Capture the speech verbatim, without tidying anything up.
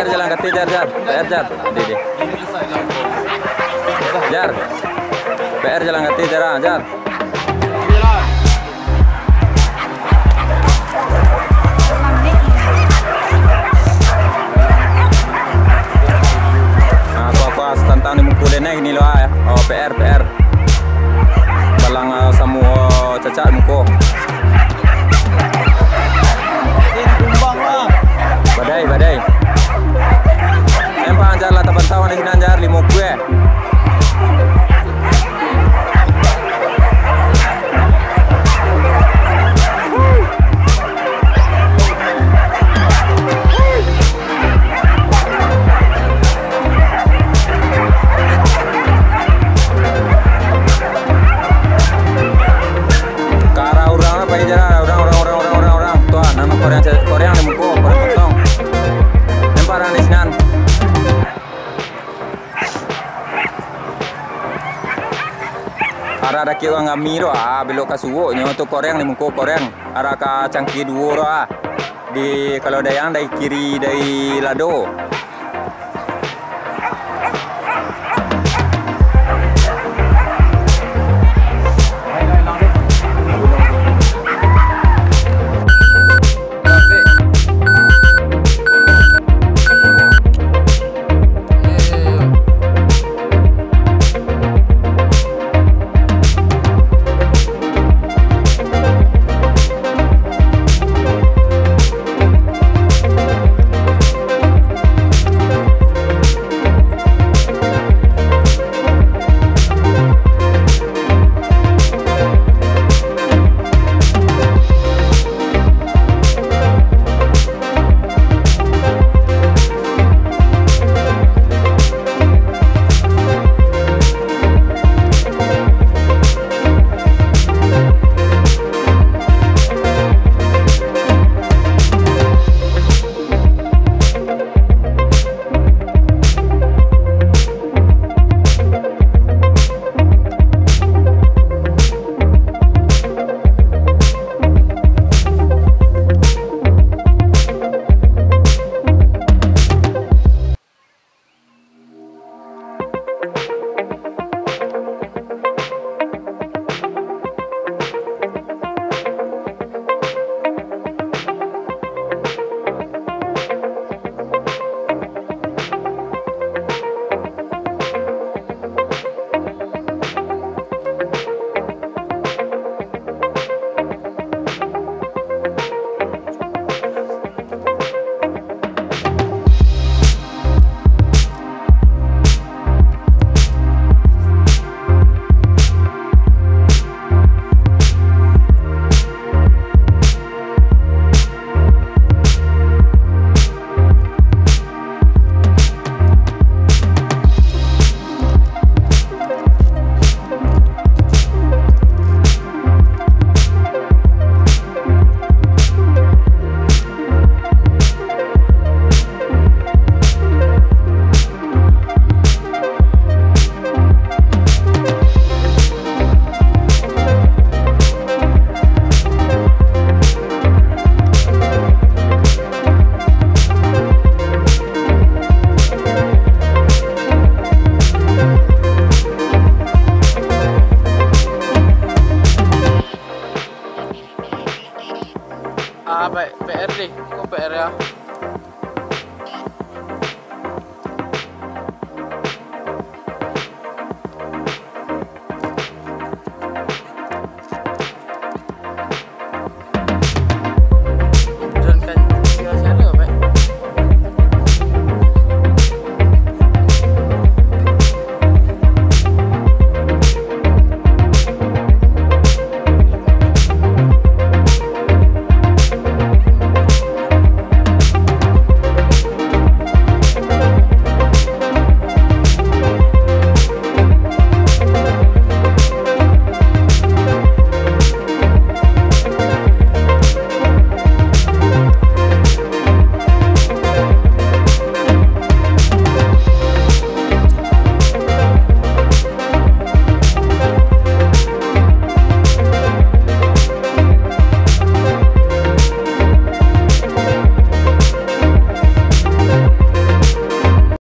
Jalan kaki, Jar, Jar. P R, Jar. Deh, deh. Jar. P R jalan kaki, Jar, ah, Jar. Nah, kuah-kuah tantang di muko denai gini lo, ah, ya. Oh, P R, P R. Balang, ah, samo, oh, cacak muko. Badai, badai. Empang, Jar, lah tapantau di sinan, Jar, limo kue. Ka arah urang lah, pai jalan, urang, urang, urang, urang, urang, urang. Tu ah, nan koreang, koreang di muko, koreang potong. Nampak urang di sinan. Arah dakek urang kami tu, ah, belok ka suok nyo tu koreang di muko, koreang. Arah ka cangkie duo tu, ah. Di, kalau dayang dari kiri, dari lado.